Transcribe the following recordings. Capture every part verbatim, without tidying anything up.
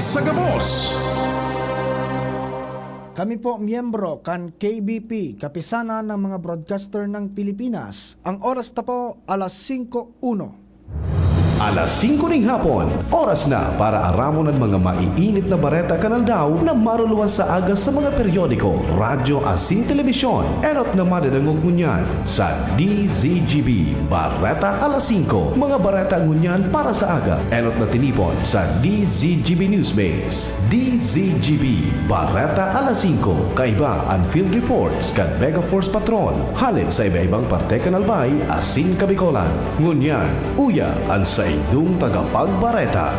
Sa gabos. Kami po, miyembro kan K B P, Kapisanan ng mga Broadcaster ng Pilipinas. Ang oras na po, alas singko uno. Alas singko ning hapon, oras na para aramon an mga maiinit na bareta kan aldaw na maruluwas sa aga sa mga periodiko, radyo asin telebisyon. Enot na madadangog ngunyan sa D Z G B Bareta Alas Singko. Mga bareta ngunyan para sa aga, enot na tinipon sa D Z G B Newsbase. D Z G B Bareta Alas Singko. Kaiba an field reports kan Mega Force Patrol hale sa iba-ibang parte kan Albay asin Kabicolan. Ngunyan, uya an saindong tagapagbareta.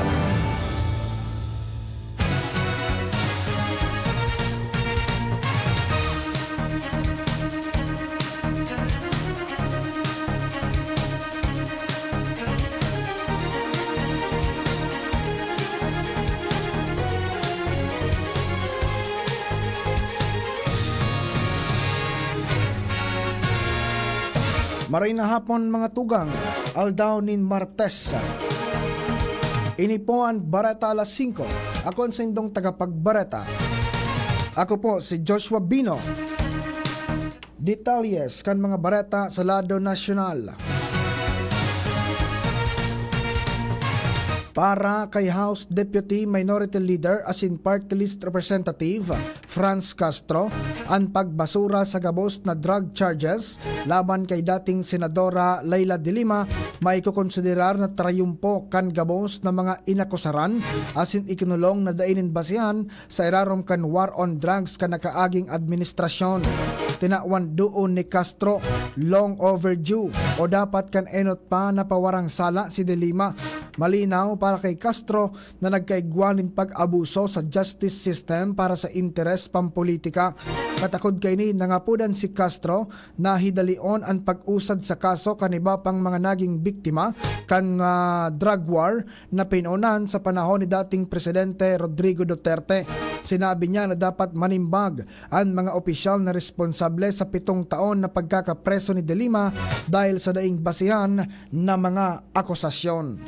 Maray na hapon, mga tugang, aldaw nin Martes. Ini po an Bareta Alas Singko. Ako an saindong tagapagbareta. Ako po si Joshua Bino. Detalyes kan mga bareta sa lado nasyonal. Para kay House Deputy Minority Leader asin Party List Representative Franz Castro, an pagbasura sa gabos na drug charges laban kay dating Senadora Leila de Lima maikokonsiderar na trayumpo kan gabos na mga inakusaran asin ikinulong na dai nin basehan sa irarom kan war on drugs kan nakaaging administrasyon. Tinawan doon ni Castro, long overdue o dapat kan enot pa na pawarang sala si De Lima. Malinaw para kay Castro na nagkaigwa nin pag-abuso sa justice system para sa interes pampolitika. Katakod kaini, nangapodan si Castro na hidalion an pag-usad sa kaso kan iba pang mga naging biktima kan, ah, drug war na pinaunan sa panahon ni dating Presidente Rodrigo Duterte. Sinabi niya na dapat manimbag an mga opisyal na responsable sa pitong taon na pagkakapreso ni De Lima dahil sa daing basehan na mga akusasyon.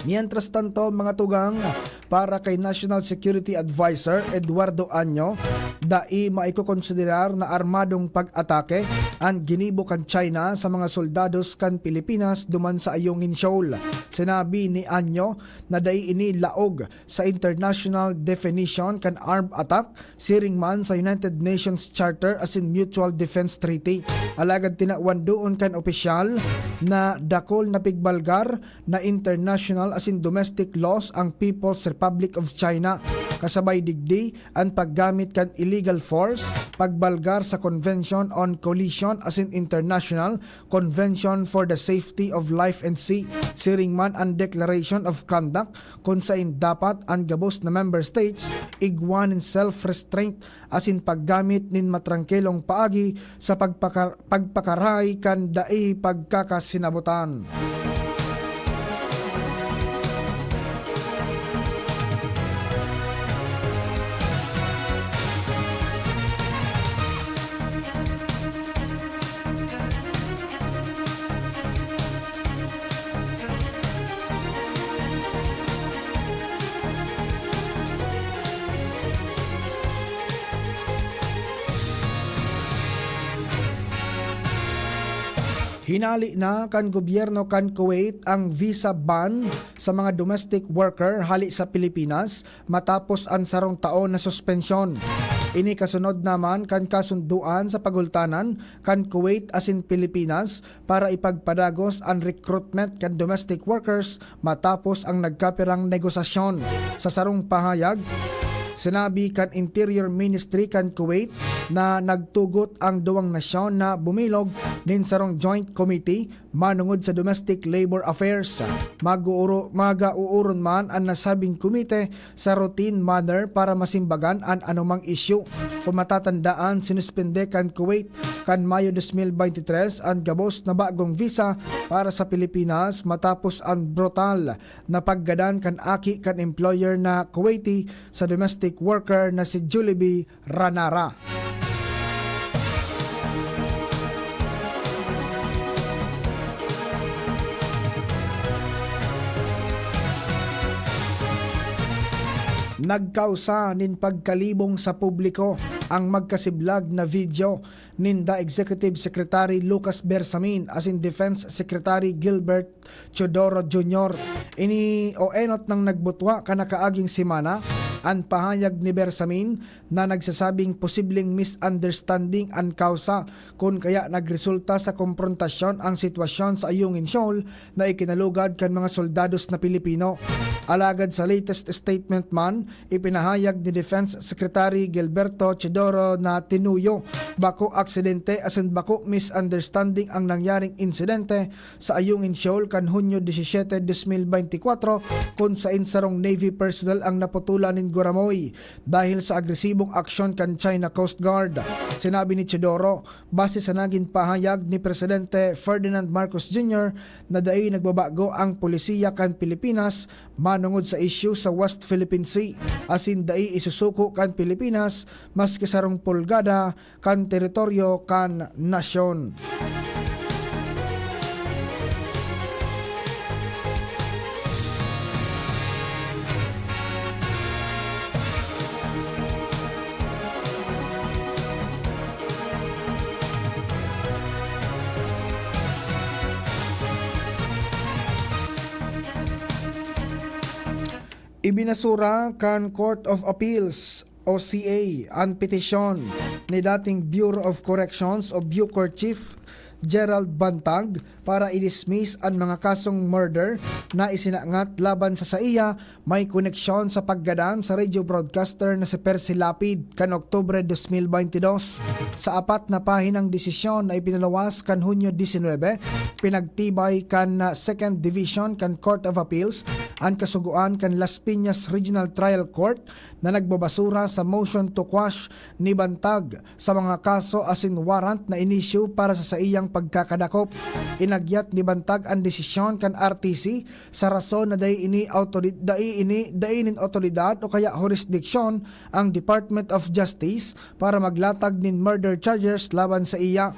Mientras tanto, mga tugang, para kay National Security Advisor Eduardo Año, dai maikokonsiderar na armadong pag-atake an ginibo kan China sa mga soldados kan Pilipinas duman sa Ayungin Shoal. Sinabi ni Año na dai ini laog sa international definition kan armed attack, siring man sa United Nations Charter asin Mutual Defense Treaty. Alagad tinawan doon kan opisyal na dakul na pigbalgar na international asin domestic laws ang People's Republic of China. Kasabay digdi, an paggamit kan illegal force, pagbalgar sa Convention on Coalition asin International Convention for the Safety of Life and Sea, siring man an Declaration of Conduct, kun saen dapat an gabos na member states igwa nin self-restraint asin paggamit nin matrangkilong paagi sa pagpaka-, pagpakaray kan dai pagkakasinabutan. Hinale na kan gobyerno kan Kuwait ang visa ban sa mga domestic worker hale sa Pilipinas matapos an sarong taon na suspensyon. Ini kasunod naman kan kasunduan sa pagultanan kan Kuwait asin Pilipinas para ipagpadagos an recruitment kan domestic workers matapos ang nagkapirang negosasyon. Sa sarong pahayag, sinabi kan Interior Ministry kan Kuwait na nagtugot ang duwang nasyon na bumilog nin sarong joint committee manongod sa domestic labor affairs. Mag-uuro-, magauuron man an nasabing komite sa routine manner para masimbagan an anumang isyu. Kung matatandaan, sinuspende kan Kuwait kan Mayo dos mil bente tres an gabos na bagong visa para sa Pilipinas matapos an brutal na paggadan kan aki kan employer na Kuwaiti sa domestic worker na si Julie B. Ranara. Nagkausa nin pagkalibong sa publiko ang magkasiblag na video ninda Executive Secretary Lucas Bersamin asin Defense Secretary Gilbert Teodoro Junior. Ini o enot nang nagbutwa kan nakaaging semana an pahayag ni Bersamin na nagsasabing posibleng misunderstanding an kausa kun kaya nagresulta sa komprontasyon ang sitwasyon sa Ayungin Shoal na ikinalugad kan mga soldados na Pilipino. Alagad sa latest statement man, ipinahayag ni Defense Secretary Gilberto Teodoro na tinuyo, bako aksidente asin bako misunderstanding ang nangyaring insidente sa Ayungin Shoal kan Hunyo disisiyete, dos mil bente kwatro, kun saen sarong Navy personnel ang naputulan nin guramoy dahil sa agresibong aksyon kan China Coast Guard. Sinabi ni Teodoro, base sa nagin pahayag ni Presidente Ferdinand Marcos Junior na dai nagbabago ang polisiya kan Pilipinas manongod sa isyu sa West Philippine Sea, asin dai isusuko kan Pilipinas maski sarong pulgada kan teritoryo kan nasyon. Ibinasura kan Court of Appeals o C A an petisyon ni dating Bureau of Corrections o Bucor Chief Gerald Bantag para i-dismiss an mga kasong murder na isinangat laban sa saiya may koneksyon sa paggadan sa radio broadcaster na si Percy Lapid kan Oktubre dos mil bente dos. Sa apat na pahinang desisyon na ipinaluwas kan Hunyo disinwebe, pinagtibay kan, ah, Second Division kan Court of Appeals an kasugoan kan Las Piñas Regional Trial Court na nagbabasura sa motion to quash ni Bantag sa mga kaso asin warrant na inisyu para sa saiyang pagkakadakop. Inagyat ni Bantag an desisyon kan R T C sa rason na dai ini awtori-, dai ini, dai nin awtoridad o kaya hurisdiksyon ang Department of Justice para maglatag nin murder charges laban sa iya.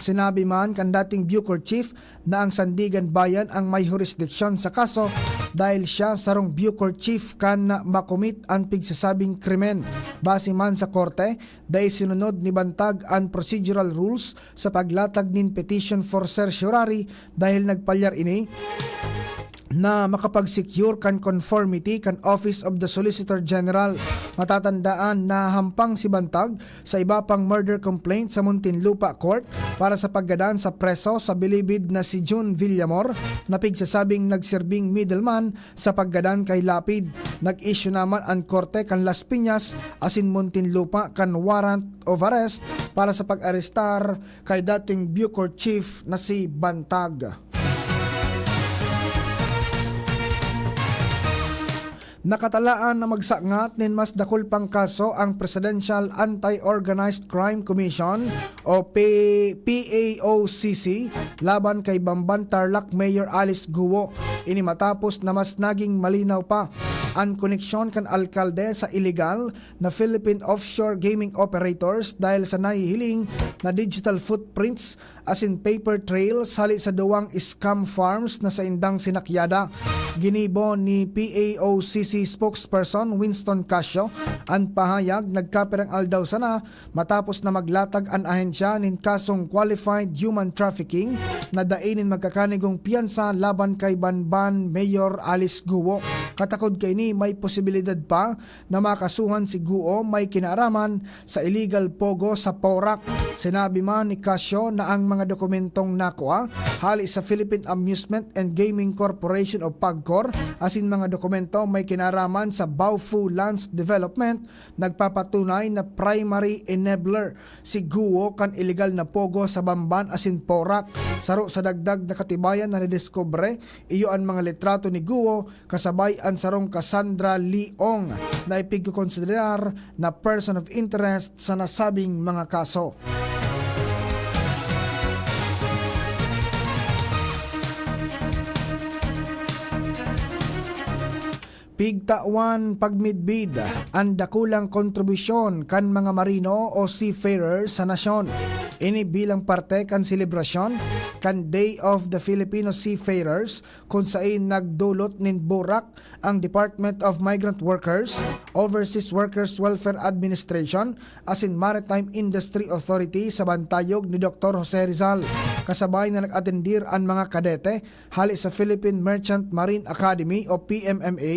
Sinabi man kan dating Bucor Chief na ang Sandiganbayan ang may hurisdiksyon sa kaso dahil siya sarong Bucor Chief kan makomit an pigsasabing krimen. Base man sa korte, dai sinunod ni Bantag an procedural rules sa paglatag nin petition for certiorari dahil nagpalyar ini na makapag-secure kan conformity kan Office of the Solicitor General. Matatandaan na hampang si Bantag sa iba pang murder complaint sa Muntinlupa Court para sa paggadan sa preso sa bilibid na si Jun Villamor na pigsasabing nagserbing middleman sa paggadan kay Lapid. Nag-issue naman an korte kan Las Piñas asin Muntinlupa kan warrant of arrest para sa pag-arestar kay dating Bucor Chief na si Bantag. Nakatalaan na magsangat nin mas dakul pang kaso ang Presidential Anti-Organized Crime Commission o P-, P A O C C laban kay Bamban Tarlac Mayor Alice Guo. Ini matapos na mas naging malinaw pa an koneksyon kan alkalde sa iligal na Philippine offshore gaming operators dahil sa nahihiling na digital footprints asin paper trails hali sa duwang scam farms na saindang sinakyada. Ginibo ni P A O C C spokesperson Winston Casio an pahayag nagkapirang aldaw sana matapos na maglatag an ahensya nin kasong qualified human trafficking na dai nin magkakanigong piyansa laban kay Bamban Mayor Alice Guo. Katakod kaini may posibilidad pa na makasuhan si Guo may kinaaraman sa illegal pogo sa Porac. Sinabi man ni Casio na ang mga dokumentong nakua hali sa Philippine Amusement and Gaming Corporation o PAGCOR asin mga dokumento may kinaaraman sa Baofu Lands Development nagpapatunay na primary enabler si Guo kan iligal na pogo sa Bamban asin Porac. Saro sa dagdag na katibayan na nadiskubre, iyo an mga litrato ni Guo kasabay an sarong Cassandra Lee Ong na ipigkokonsiderar na person of interest sa nasabing mga kaso. Pigtawan pagmidbid an dakulang kontribusyon kan mga marino o seafarer sa nasyon. Ini bilang parte kan selebrasyon kan Day of the Filipino Seafarers, kun sain nagdolot nin burak ang Department of Migrant Workers, Overseas Workers Welfare Administration, asin Maritime Industry Authority sa bantayog ni Doktor Jose Rizal, kasabay na nag-atendir an mga kadete hali sa Philippine Merchant Marine Academy o P M M A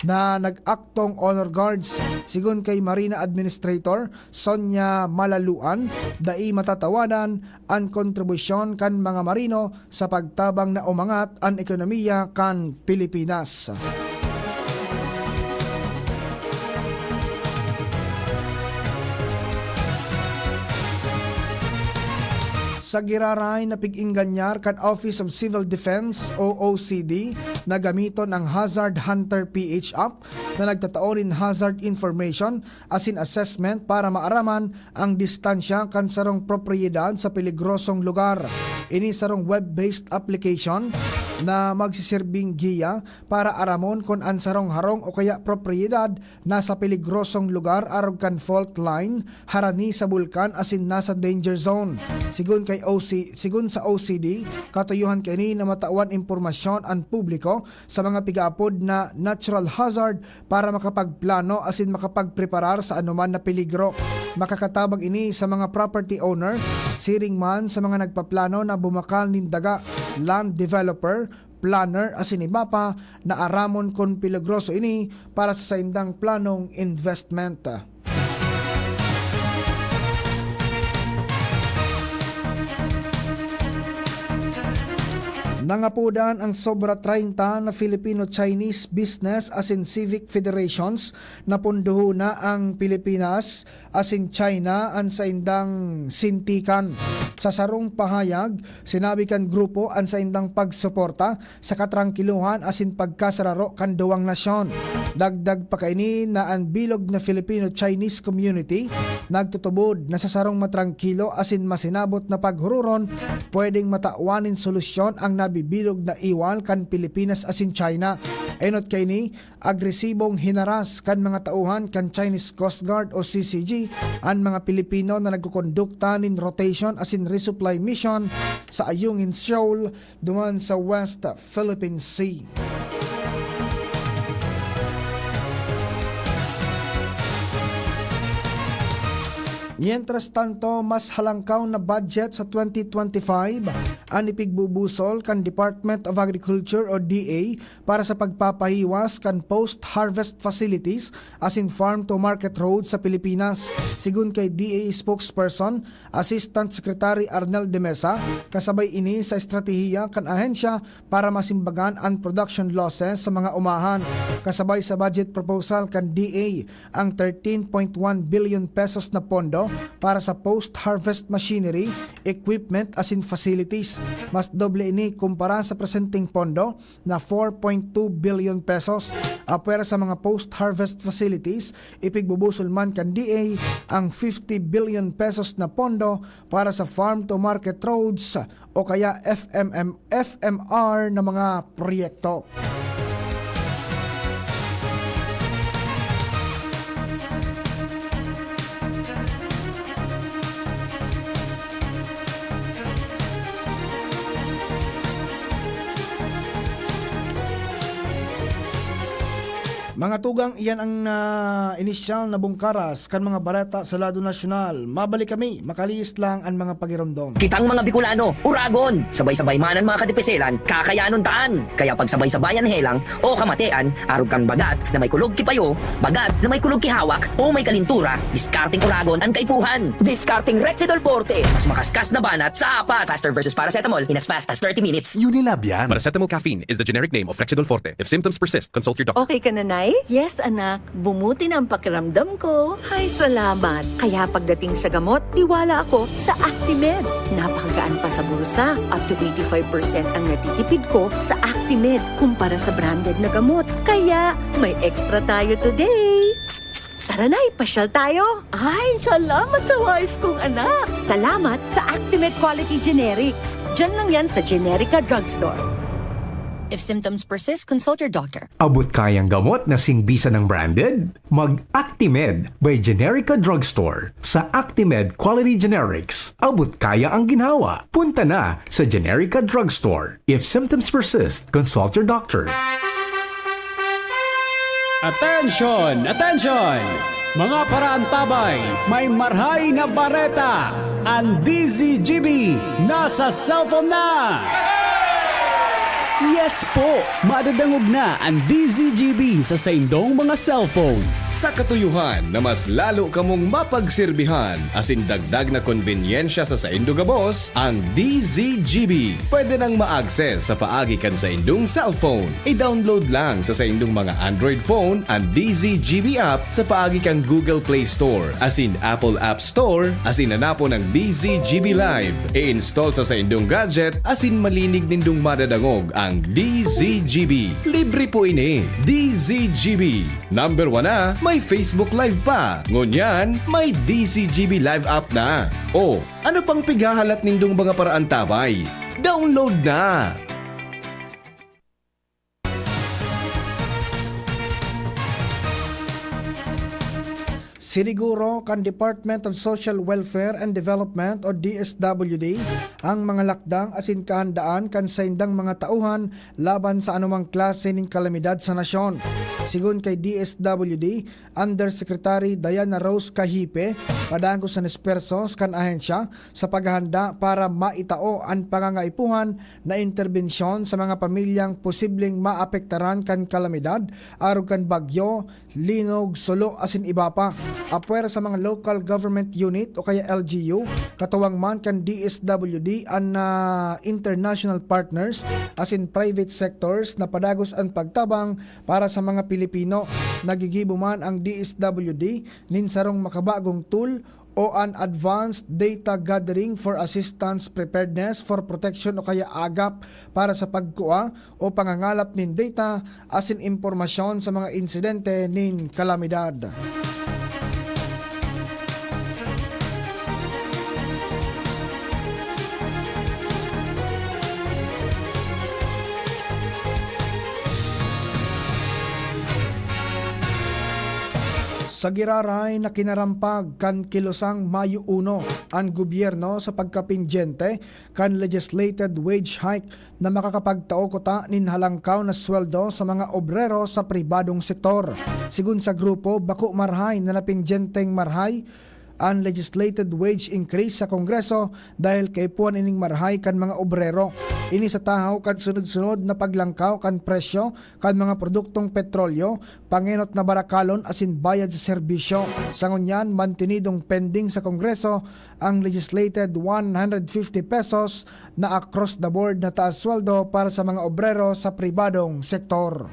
na nag-aktong honor guards. Sigon kay Marina Administrator Sonia Malaluan, dai matatawadan an kontribusyon kan mga marino sa pagtabang na umangat an ekonomiya kan Pilipinas. Sa giraray na pig-ingganyar kan Office of Civil Defense o O C D na gamiton ang Hazard Hunter P H app na nagtatao nin hazard information asin assessment para maaraman ang distansya kan sarong propriyedad sa peligrosong lugar. Ini sarong web-based application na magsisirbing giya para aramon kun an sarong harong o kaya propriyedad nasa peligrosong lugar arog kan fault line, harani sa bulkan asin nasa danger zone. Sigon kay O C, sigon sa O C D, katuyuhan kaini na matawan impormasyon an publiko sa mga pigaapod na natural hazard para makapagplano asin makapagpreparar sa anoman na peligro. Makakatabang ini sa mga property owner, siring man sa mga nagpaplano na bumakal nin daga, land developer, planner asin iba pa na aramon kun peligroso ini para sa saindang planong investment. Nangapodan ang sobra treinta na Filipino-Chinese business asin civic federations na pondohon na ang Pilipinas asin China an saindang sintikan. Sa sarong pahayag, sinabi kan grupo an saindang pagsuporta sa katrangkilohan asin pagkasararo kan duwang nasyon. Dagdag pa kaini na an bilog na Filipino-Chinese community nagtutubod na sa sarong matrangkilo asin masinabot na paghururon, pwedeng matawan nin solusyon ang nabibilog na iwal kan Pilipinas asin China. Enot kaini, agresibong hinaras kan mga tauhan kan Chinese Coast Guard o C C G an mga Pilipino na nagkukondukta nin rotation asin resupply mission sa Ayungin Shoal duman sa West Philippine Sea. Mientras tanto, mas halangkaw na budget sa twenty twenty-five an ipigbubusol kan Department of Agriculture o D A para sa pagpapahiwas kan post-harvest facilities asin farm-to-market road sa Pilipinas. Sigon kay D A spokesperson, Assistant Secretary Arnel de Mesa, kasabay ini sa estratehiya kan ahensya para masimbagan an production losses sa mga umahan. Kasabay sa budget proposal kan D A ang thirteen point one billion pesos na pondo para sa post-harvest machinery, equipment asin facilities. Mas doble ini kumpara sa presenteng pondo na four point two billion pesos. Apwera sa mga post-harvest facilities, ipigbubusol man kan D A ang fifty billion pesos na pondo para sa farm-to-market roads o kaya F M M, F M R na mga proyekto. Mga tugang, iyan ang, ah, inisyal na bungkaras kan mga bareta sa lado nasyonal. Mabalik kami, makalihis lang an mga pagiromdom. Kitang mga Bicolano, uragon! Sabay-sabay man an mga kadipiselan, kakayanon taan! Kaya pagsabay-sabayan helang o kamatean, arog kan bagat na may kulog ki payo, bagat na may kulog ki hawak, o may kalintura, diskarteng uragon an kaipuhan! Diskarteng Rexidol Forte, mas makaskas na banat sa apat! Faster versus paracetamol in as fast as thirty minutes. Unilab yan. Paracetamol caffeine is the generic name of Rexidol Forte. If symptoms persist, consult your doctor. Okay ka na, Nay? Yes, anak. Bumuti na ang pakiramdam ko. Hay, salamat. Kaya pagdating sa gamot, tiwala ako sa Actimed. Napakagaan pa sa bulsa. Up to eighty-five percent ang natitipid ko sa Actimed kumpara sa branded na gamot. Kaya may extra tayo today. Tara na, ipasyal tayo. Ay, salamat sa wais kong anak. Salamat sa Actimed Quality Generics. Diyan lang yan sa Generica Drugstore. If symptoms persist, consult your doctor. Abot kayang gamot na singbisan ng branded? Mag Actimed by Generica Drugstore. Sa Actimed Quality Generics, abot kaya ang ginhawa. Punta na sa Generica Drugstore. If symptoms persist, consult your doctor. Attention! Attention! Mga paraantabay, may marhay na bareta! Ang D Z G B nasa cellphone na! Yes po! Madadangog na ang D Z G B sa saindong mga cellphone. Sa katuyuhan na mas lalo kamong mapagserbihan asin dagdag na konbenyensya sa saindo gabos, ang D Z G B pwede nang ma-access sa paagi kan saindong cellphone. I-download lang sa saindong mga Android phone an D Z G B app sa paagi kan Google Play Store asin Apple App Store asin hanapon ang D Z G B Live. I-install sa saindong gadget asin malinig nindong madadangog ang D Z G B. Libre po ini. D Z G B. Number one na, may Facebook Live pa. Ngunyan, may D Z G B Live app na. O, ano pang pighahalat nindong mga paraantabay? Download na! Siniguro kan Department of Social Welfare and Development o D S W D ang mga lakdang asin kahandaan kan saindang mga tauhan laban sa anumang klase nin kalamidad sa nasyon. Sigon kay D S W D Undersecretary Diana Rose Cahipe, padagos an espuwersos kan ahensya sa paghahanda para maitao an pangangaipuhan na interbensyon sa mga pamilyang posibleng maapektaran kan kalamidad arog kan bagyo, linog, sulo asin iba pa. Apwera sa mga local government unit o kaya L G U, katuwang man kan D S W D an, ah, international partners asin private sectors na padagos an pagtabang para sa mga Pilipino. Naggigibo man ang D S W D nin sarong makabagong tool o an Advanced Data Gathering for Assistance Preparedness for Protection o kaya agap para sa pagkua o pangangalap nin data asin impormasyon sa mga insidente nin kalamidad. Sa giraray na kinarampag kan kilosang Mayo uno, an gobyerno sa pagkapindyente kan legislated wage hike na makakapagtao kuta nin halangkaw na sweldo sa mga obrero sa pribadong sektor. Sigon sa grupo, bako marhay na napindyenteng marhay an legislated wage increase sa Kongreso dahil kaipuhan ining marhay kan mga obrero. Ini sa tahaw kan sunod-sunod na paglangkaw kan presyo kan mga produktong petrolyo, pangenot na barakalon asin bayad sa serbisyo. Sa ngunyan, mantinidong pending sa Kongreso ang legislated one hundred fifty pesos na across the board na taas sweldo para sa mga obrero sa pribadong sektor.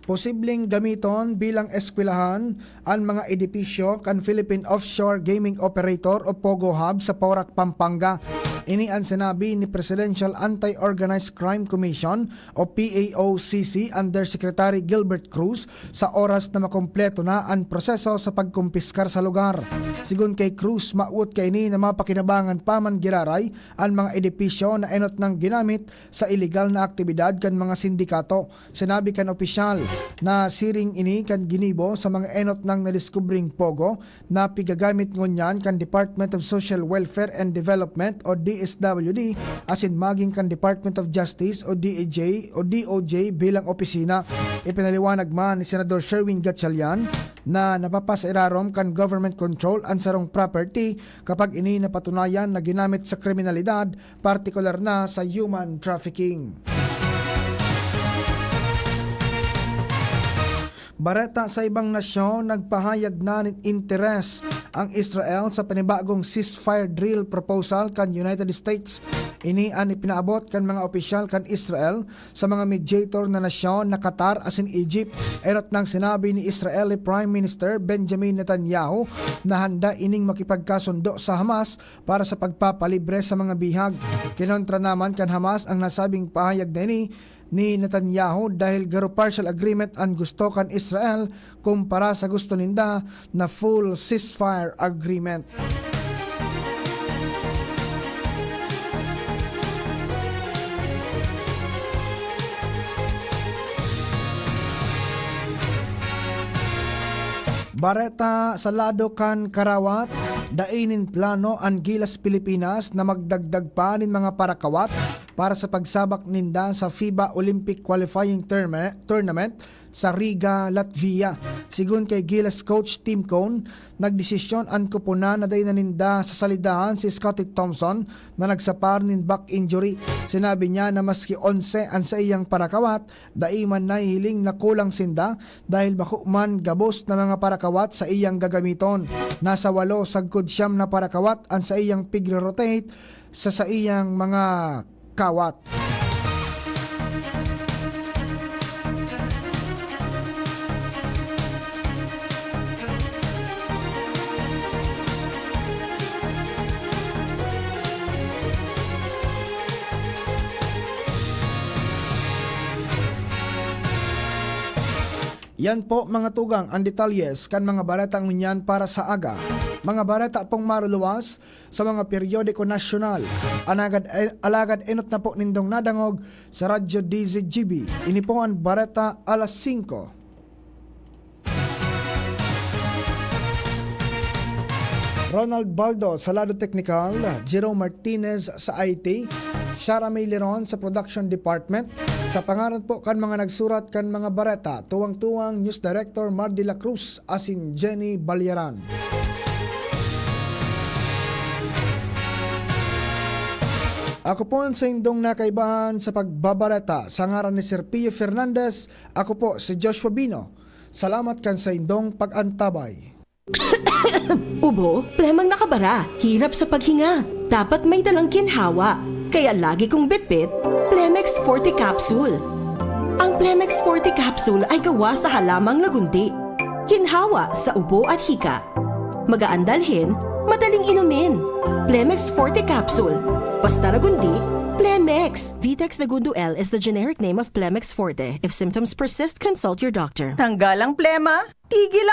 Posibleng gamiton bilang eskwelahan an mga edipisyo kan Philippine Offshore Gaming Operator o POGO Hub sa Porac, Pampanga. Ini an sinabi ni Presidential Anti-Organized Crime Commission o P A O C C Undersecretary Gilbert Cruz sa oras na makompleto na an proseso sa pagkumpiskar sa lugar. Sigon kay Cruz, mawot kaini na mapakinabangan pa man giraray an mga edipisyo na enot nang ginamit sa iligal na aktibidad kan mga sindikato. Sinabi kan opisyal, Nasiring ini kan ginibo sa mga enot nang nadiskubreng pogo na pigagamit ngunyan kan Department of Social Welfare and Development o D S W D asin maging kan Department of Justice o D O J o D O J bilang opisina. Ipinaliwanag man ni Senador Sherwin Gatchalian na napapasairarom kan government control an sarong property kapag ini napatunayan na ginamit sa kriminalidad, partikular na sa human trafficking. Bareta sa ibang nasyon, nagpahayag na nin interes ang Israel sa panibagong ceasefire deal proposal kan United States. Ini an ipinaabot kan mga opisyal kan Israel sa mga mediator na nasyon na Qatar asin Egypt. Enot nang sinabi ni Israeli Prime Minister Benjamin Netanyahu na handa ining makipagkasundo sa Hamas para sa pagpapalibre sa mga bihag. Kinontra naman kan Hamas ang nasabing pahayag na ini ni Netanyahu dahil garo partial agreement an gusto kan Israel kumpara sa gusto ninda na full ceasefire agreement. Bareta sa lado kan karawat, dai nin plano an Gilas Pilipinas na magdagdag pa nin mga parakawat para sa pagsabak ninda sa FIBA Olympic Qualifying Tourna-, Tournament sa Riga, Latvia. Sigon kay Gilas coach Tim Cone, nagdesisyon an koponan na dai na ninda sasalidahan si Scottie Thompson na nagsapar nin back injury. Sinabi niya na maski onse an saiyang parakawat, dai man nahihiling na kulang sinda dahil bako man gabos na mga parakawat sa iyang gagamiton. Nasa walo sagkod siyam na parakawat an saiyang pigro-rotate sa saiyang mga kawat. Yan po, mga tugang, ang detalyes kan mga bareta ngunyan para sa aga. Mga bareta pong maruluwas sa mga periodiko nasyonal. Alagad, alagad enot na po nindong nadangog sa Radyo D Z G B. Ini po an Bareta Alas Singko. Ronald Baldo sa lado teknikal, Jerome Martinez sa I T, Shara May Leron sa Production Department. Sa pangaran po kan mga nagsurat kan mga bareta, tuwang-tuwang News Director Mar de la Cruz asin Jenny Balyaran. Ako po an saindong nakaibahan sa pagbabareta. Sa ngaran ni Sir Pio Fernandez, ako po si Joshua Bino. Salamat kan saindong pag-antabay. Ubo, plemang nakabara, hirap sa paghinga. Dapat may dalang ginhawa. Kaya lagi kong bitbit, Plemex Forte Capsule. Ang Plemex Forte Capsule ay gawa sa halamang lagundi. Ginhawa sa ubo at hika. Magaan dalhin, madaling inumin. Plemex Forte Capsule. Basta lagundi, Plemex. Vitex Lagundo L is the generic name of Plemex Forte. If symptoms persist, consult your doctor. Tanggal ang plema, tigil ang